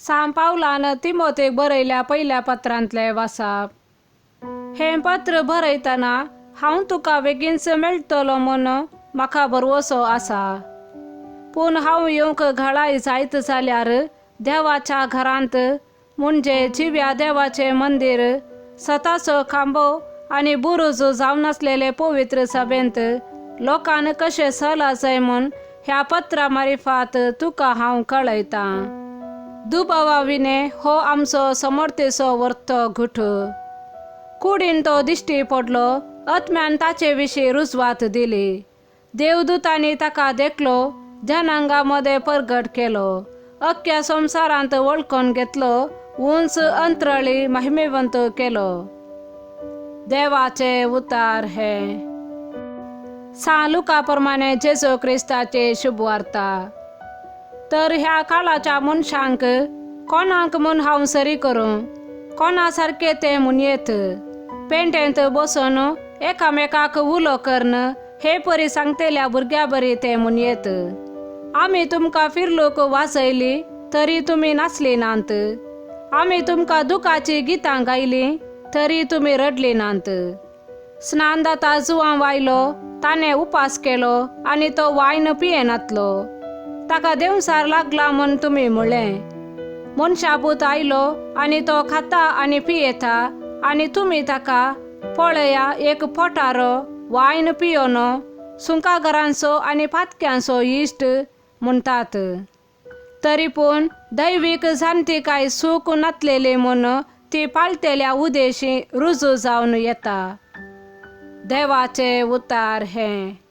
सांत पावलान तिमोतेक बरयल्या पयल्या पत्रांतलें वासाप. हें पत्र बरयतना हांव तुका बेगीनच मेळटलो म्हूण म्हाका भरवसो आसा. पूण हांव येवंक घळाय जायत जाल्यार देवाच्या घरांत म्हणजे जिव्या देवाचें मंदीर सताचो खांबो आनी बुरुज जावन आसलेले पवित्र सभेंत लोकान कशें चला जाय म्हूण ह्या पत्रा मारिफात तुका हांव कळयतां. दुबावा विणे हो आमचो समर्थेचो वर्तो घुट. कुडीन तो दिश्टी पडलो, आत्म्यान ताचे विशीं रुजवात दिली, देवदूतांनी ताका देखलो, जनांगा मदें परगट केलो, अख्ख्या संवसारांत वळखून घेतलो, उंच अंतरळी महिमेवंत केलो. देवाचे उतार हे. सांत लुका प्रमाणे जेजू क्रिस्ताचे शुभवार्ता. तर ह्या काळाच्या मनशांक कोणाक म्हूण हांव सरी करूं? कोणा सारके ते म्हणयेत? पेंटेंत बसून एकामेकाक उलो करून हे परी सांगतल्या भुरग्या बरी ते म्हणयेत, आमी तुमकां फिरलूक वाजयली तरी तुमी नाचली नात, आमी तुमकां दुखाची गितां गायली तरी तुमी रडली नात. स्नानदाता जुवां आयलो, ताणें उपास केलो आनी तो वायन पियेनातलो, ताका देंवसार लागला म्हूण तुमी म्हणलें. मनशापूत आयलो आनी तो खाता आनी पियेता आनी तुमी ताका, पळया एक पोटारो, वायन पियोनो, सुंकाघरांचो आनी पातक्यांचो इश्ट म्हणटात. तरी पूण दैवीक जाणतिकाय सूख नातलेली म्हूण ती पाळटेल्या उदेशी रुजू जावन येता. देवाचे उतार हें.